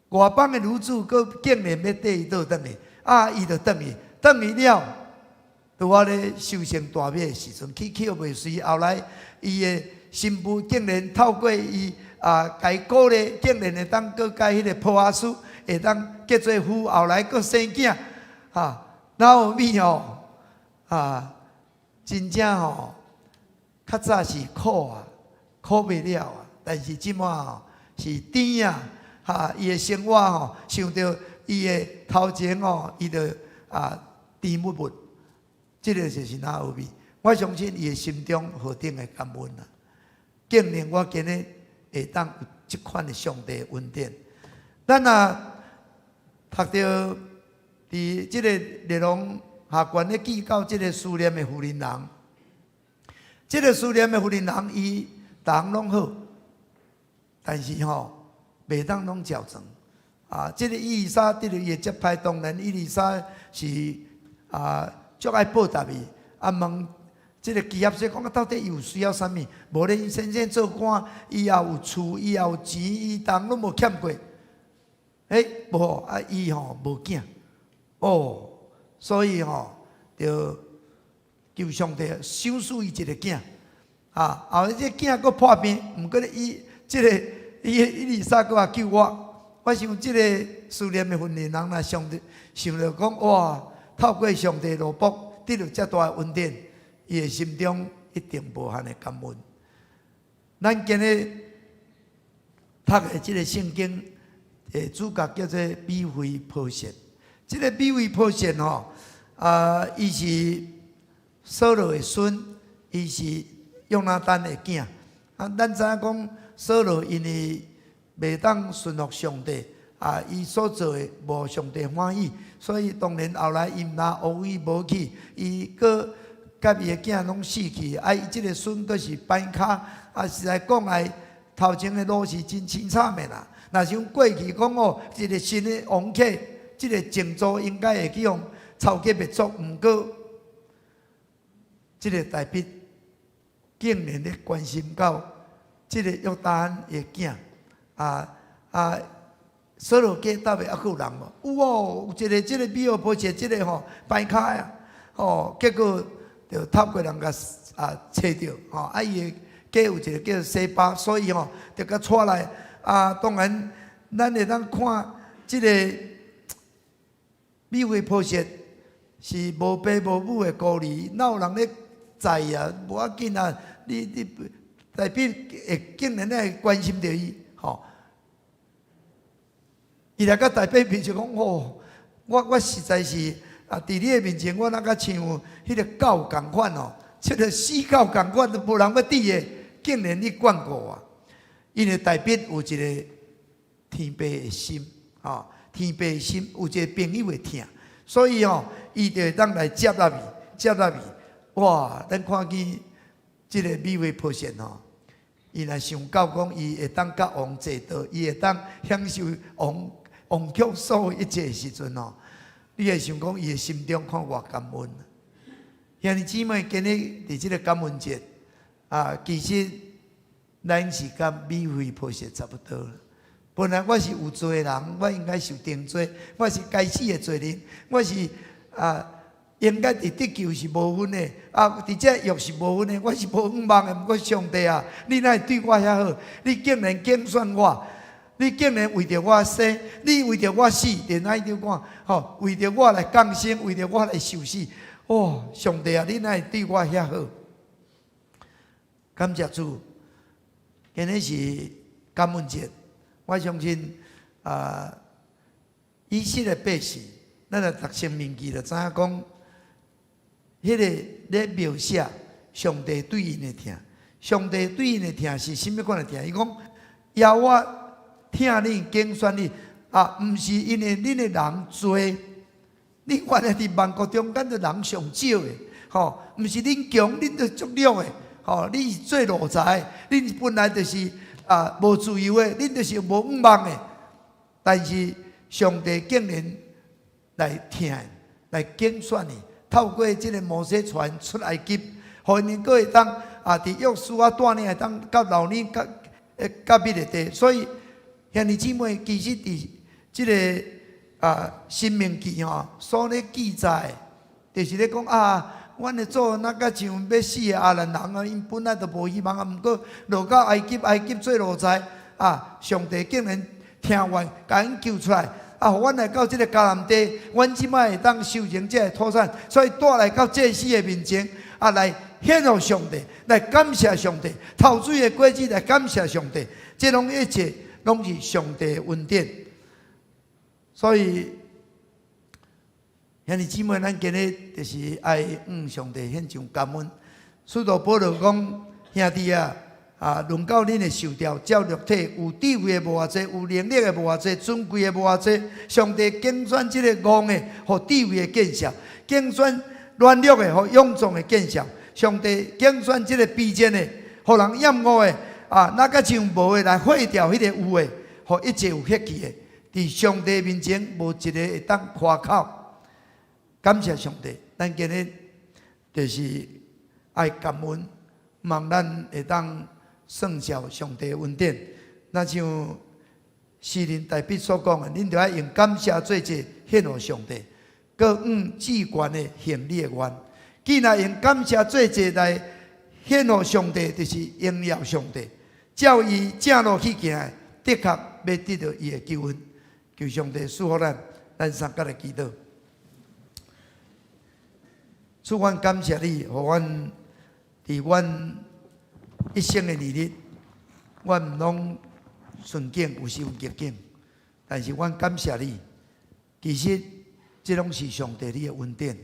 外邦的女子，閣竟然欲綴伊倒轉去，啊，伊就轉去，轉去了，拄仔咧收成大麥的時陣，去抾袂遂，後來伊的新婦竟然透過伊啊，共伊鼓勵，竟然會當閣佮彼个波阿斯會當結做夫，後來閣生囝，哈，拿俄米吼，啊，真正吼，較早是苦啊，苦袂了啊，但是這擺吼是甜啊，哈，伊的生活吼，想著伊的頭前吼，伊就啊甜蜜蜜，這个就是拿俄米。我相信伊的心中何等的感恩啊！竟然我今日會當有這款的上帝恩典。咱若讀著佇這个列王下卷咧記到這个書念的婦人人，這个書念的婦人人，伊逐項攏好，但是吼袂當攏照做。啊，這个以利沙得著伊的接派，當然以利沙是啊足愛報答伊，啊問這个基合西講啊，到底伊有需要啥物？無咧，𪜶先生做官，伊也有厝，伊也有錢，伊逐項攏無欠過。欸，無啊，伊吼無囝，哦，所以吼就求上帝賞賜伊一个囝。啊，後來這囝閣破病，毋過咧伊這个伊的以利沙閣話救我。我想這个書念的婦人人若想著想著講哇，透過上帝羅卜得著遮大的恩典，伊的心中一定無限的感恩。咱今日讀的這个聖經的主角叫做米非波設。這个米非波設吼，啊，伊是掃羅的孫，伊是約拿單的囝。啊，咱知影講掃羅因為袂當順服上帝，啊，伊所做的無上帝歡喜，所以當然後來伊毋但王位無去，伊閣佮伊的囝攏死去，啊，伊這个孫閣是歹跤，啊，實在講來，頭前的路是真凄慘的啦。若想過去講哦，一個新的王客，這个前祖應該會去予抄家滅族，毋過，這个大衛竟然咧關心到這个約單的囝，啊啊，掃羅家搭尾猶閣有人無？有哦，有一個這个米非波設，這个吼歹跤啊，吼，結果就透過人共啊揣著，吼，啊伊的家有一個叫洗巴，所以吼就共帶來。啊，當然咱會當看這个米非波設是無爸無母的孤兒，哪有人咧在意啊？無要緊啊，你你大衛會竟然會關心著伊，吼。伊來到大衛面前講：哦，我我實在是啊，佇你的面前，我若較像彼个狗仝款哦，這个死狗仝款都無人欲理的，竟然你眷顧我。因為大衛有一个天父的心，吼，天父的心有一个朋友的疼，所以吼，伊就會當來接納伊，接納伊。哇！咱看見這个米非波設吼，伊若想到講伊會當佮王坐桌，伊會當享受王王宮所有一切的時陣吼，你會想講伊的心中看偌感恩。兄弟姊妹，今日佇這个感恩節啊，啊，其實咱是佮米非波設差不多。本來我是有罪的人，我應該受定罪，我是該死的罪人，我是啊，應該佇得救是無份的，啊，佇這獄是無份的，我是無向望的。毋過上帝啊，你哪會對我遐好？你竟然揀選我，你竟然為著我生，你為著我死，連愛就講，吼，為著我來降生，為著我來受死。哦，上帝啊，你哪會對我遐好？感謝主，今日是感恩節，我相信啊，以色列百姓，咱來讀申命記就知影講，彼個咧描寫上帝對𪜶的疼，上帝對𪜶的疼是啥物款的疼？伊講，耶和華疼你，揀選你，啊，毋是因為恁的人濟，恁原來佇萬國中間就人上少的，吼，毋是恁強，恁就足弱的。吼，你是做奴才，恁本來就是啊無自由的，恁就是無向望的。但是上帝竟然來疼，來揀選你，透過這个摩西帶𪜶出埃及，予𪜶閣會當啊，佇約書亞帶領會當到老年到到彼個地。所以兄弟姊妹，其實佇這个啊申命記吼所咧記載，就是咧講啊。阮的祖若較像欲死的亞蘭人啊，𪜶本來就無希望啊。毋過落到埃及，埃及做奴才啊，上帝竟然聽阮，共𪜶救出來啊，予阮來到這个迦南地，阮這擺會當收成這个土產，所以帶來到祭司的面前啊，來獻予上帝，來感謝上帝，頭水的果子來感謝上帝，這攏一切攏是上帝的恩典，所以。兄弟姊妹，咱今日就是愛向上帝獻上感恩。使徒保羅講：兄弟啊，啊，論到恁的受召，照肉體有智慧的無偌濟，有能力的無偌濟，尊貴的無偌濟。上帝揀選這个戇的，予智慧的見笑；揀選軟弱的，予勇壯的見笑。上帝揀選這个卑賤的，予人厭惡的，啊，若較像無的來廢掉彼个有的，予一切有血氣的，佇上帝面前無一个會當誇口。感謝上帝，咱今日就是愛感恩，望咱會當算照上帝的恩典。若像詩人大衛所講的，恁著愛用感謝做祭獻予上帝，閣向至懸的行你的願。既然用感謝做祭來獻予上帝，就是榮耀上帝。照伊正路去行的，的確欲得著伊的救恩。求上帝賜福咱，咱三佮來祈禱。主，阮感謝你，予阮佇阮一生的年日，阮毋攏順境，有時有逆境，但是阮感謝你。其實，這攏是上帝你的恩典。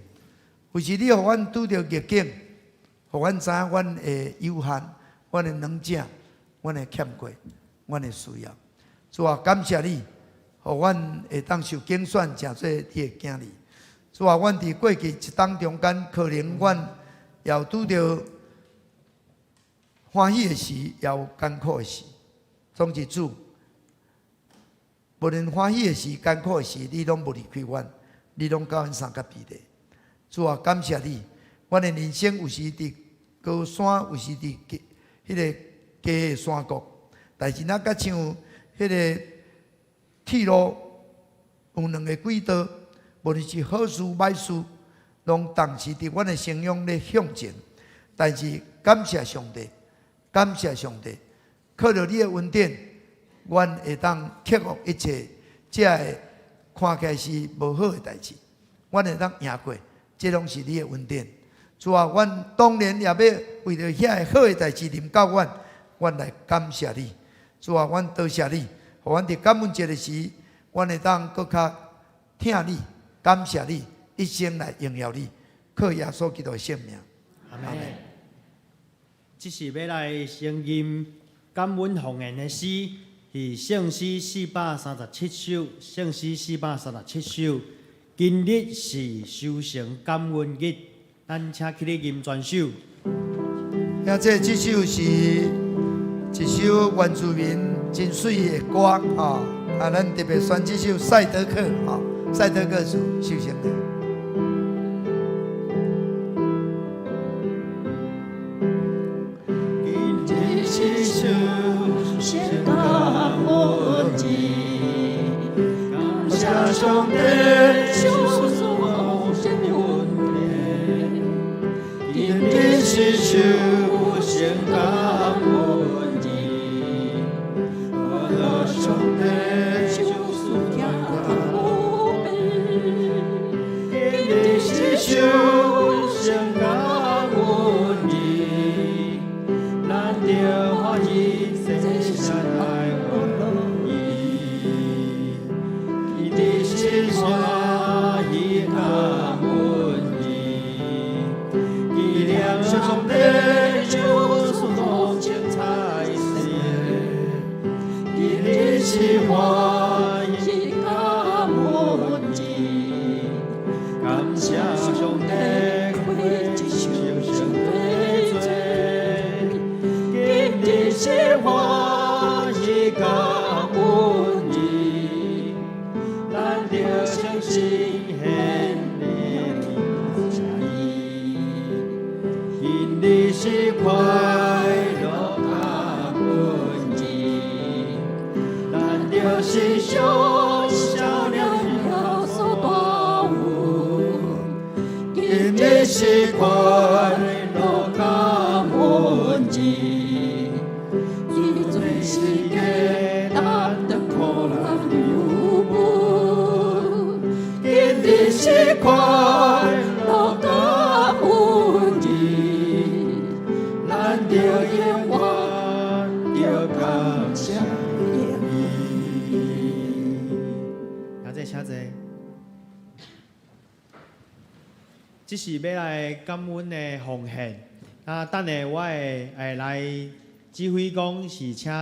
有時你予阮拄著逆境，予阮知影阮的有限，阮的軟弱，阮的欠缺，阮的需要。主啊，感謝你，予阮會當受揀選，成做你的囝兒。主啊，阮佇過去一冬中間，可能阮也有拄著歡喜的時，也有艱苦的時。總之，主，無論歡喜的時、艱苦的時，你攏無離開阮，你攏佮阮相佮佇咧。主啊，感謝你，阮的人生有時佇高山，有時佇低彼个低的山谷，但是若較像彼个鐵路有兩个軌道。無論是好事歹事，攏同時佇阮的生命咧向前。但是感謝上帝，感謝上帝，靠著你的恩典，阮會當克服一切這个看起來是無好的代誌，阮會當贏過，這攏是你的恩典。主啊，阮當然也欲為著遐个好的代誌臨到阮，阮來感謝你。主啊，阮多謝你，予阮佇感恩節的時，阮會當閣較疼你。感謝你，一生來榮耀你，靠耶穌基督的聖名。阿門。這是欲來承認感恩奉獻的詩，是聖詩437首，聖詩437首。今日是收成感恩日，咱請起立吟全首。兄弟，這首是一首原住民真媠的歌吼，啊，咱特別選這首賽德克吼。賽德克族收成的。今上帝，救贖奉献恩典，今日是受先感恩日。阿拉上帝，救赎感恩，今日是受先感恩日，咱著歡喜祭獻來歡樂伊。今日是歡喜感恩日，紀念上帝救贖奉獻差事。今日是歡喜感恩日，感謝上帝開一生生的罪。今日是歡喜感恩日，咱著誠心獻禮感謝伊。今日是快樂感恩日，咱就是上少了耶穌大有。今日是快樂感恩日，伊罪是嘅擔當苦難憂悶。今日是快樂感恩日，咱著永遠著感謝伊。兄弟，請坐。這是欲來感恩的奉獻。啊，等下我會來指揮講是請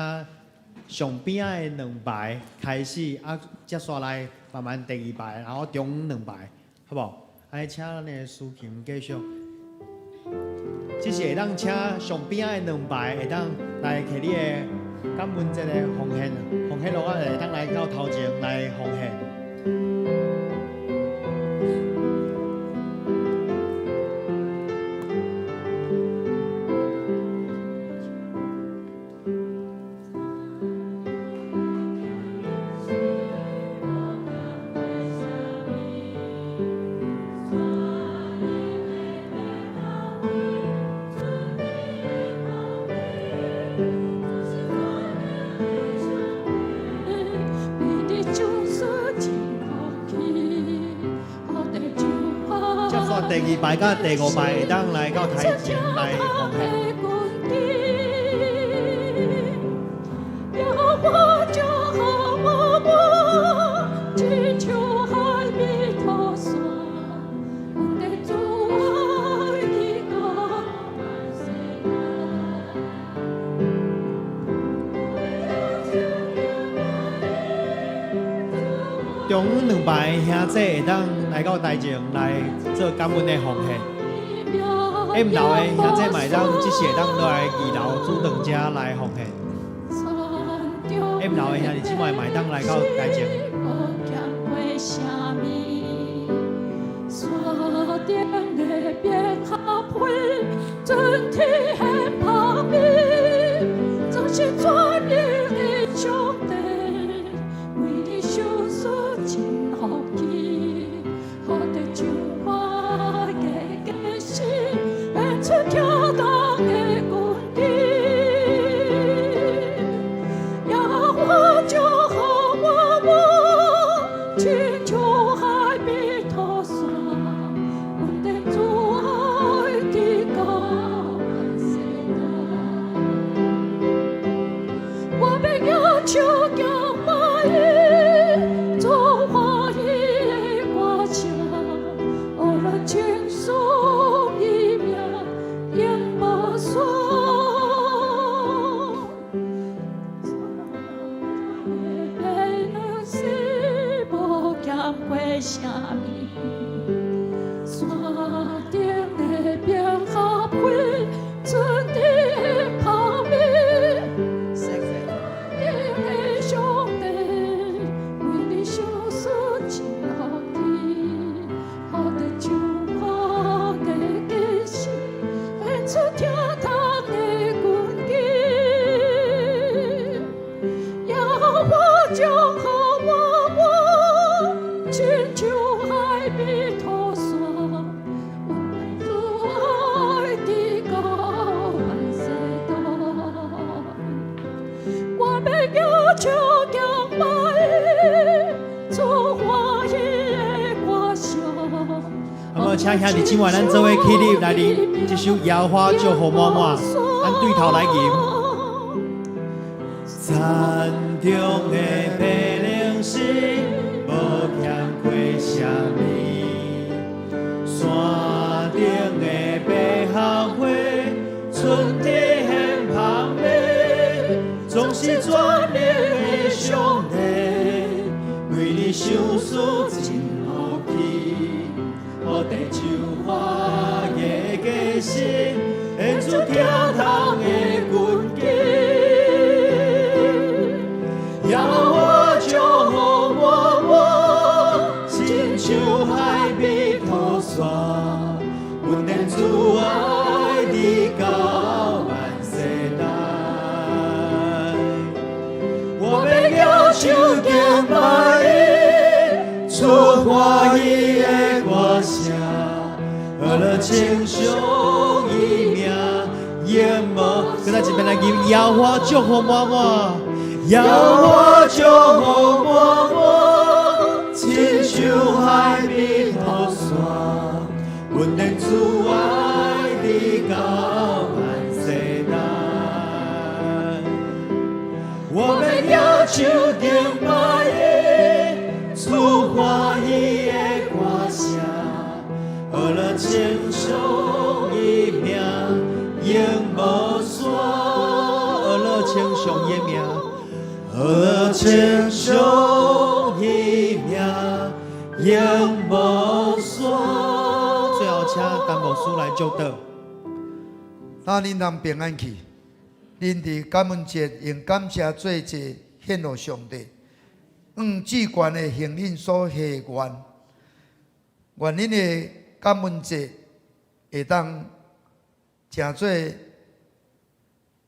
上邊仔的兩排開始，啊，接煞來慢慢第二排，然後中兩排，好無？按呢請咱的司琴繼續。這是會當請上邊仔的兩排會當來摕你的感恩節的奉獻，奉獻落來會當來到頭前來奉獻。接煞第二排佮第五排會當來到台前來奉獻。中兩排兄弟會當來到台前來做感恩的奉獻。M 樓的兄弟嘛會當，這是會當落來二樓主堂遮來奉獻。M 樓的兄弟姊妹嘛會當來到台前。那麼請兄弟姊妹，咱做伙起立來啉這首《耶和華祝福滿滿》，咱對頭來吟。山中的白靈是無欠虧啥物，山頂的百合花，春天芳美，總是全能的上帝，對你賞賜真福氣，予地秋花的果實，獻出疼痛的根基。耶和華祝福滿滿，親像海美塗山，恩典慈愛直到萬世代。我欲舉手敬拜伊，出歡喜的歌聲，呵樂稱頌伊名，永無。閣來一遍來吟，耶和華祝福滿滿。耶和華祝福滿滿，親像海美塗山，恩典慈愛直到萬世代。我欲舉手敬拜伊，出歡喜的歌聲，呵樂稱頌伊名，永無散。呵樂稱頌伊名，呵樂稱頌伊名，永無散。最後，請陳牧師來祝禱。那恁通平安去，恁佇感恩節用感謝做祭獻予上帝，按至懸的向恁所許願，願恁的感恩節會當成做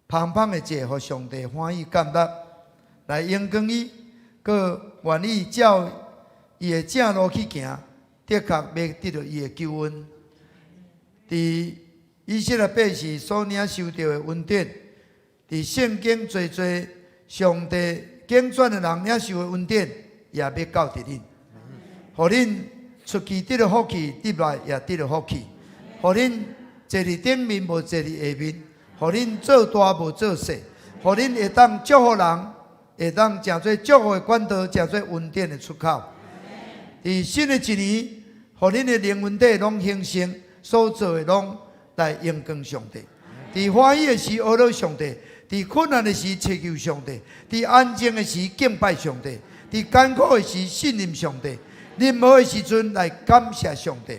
芳芳的祭，予上帝歡喜感納，來榮光伊，閣願意照伊的正路去行，的確欲得著伊的救恩。佇以色列百姓所領受著的恩典，佇聖經濟濟上帝揀選的人領受的恩典，也欲到佇恁，予恁出去得著福氣，入來也得著福氣，予恁坐佇頂面無坐佇下面，予恁做大無做細，予恁會當祝福人，會當成做祝福的管道，成做恩典的出口。佇新的一年，予恁的靈魂體攏興盛，所做的攏來榮光上帝。佇歡喜的時呵咾上帝，佇困難的時祈求上帝，佇安靜的時敬拜上帝，佇艱苦的時信任上帝，任何的時陣來感謝上帝。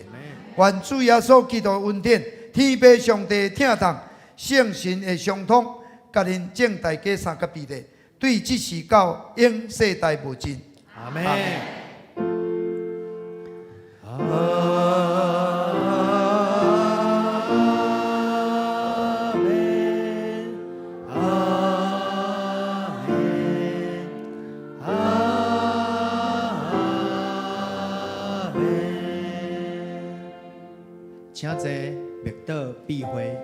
願主耶穌基督的恩典、天父上帝的疼痛、聖神的相通，佮恁眾大家三甲彼得，對這時到永世代無盡。阿門。阿門，阿門，阿門。請坐，默禱閉會。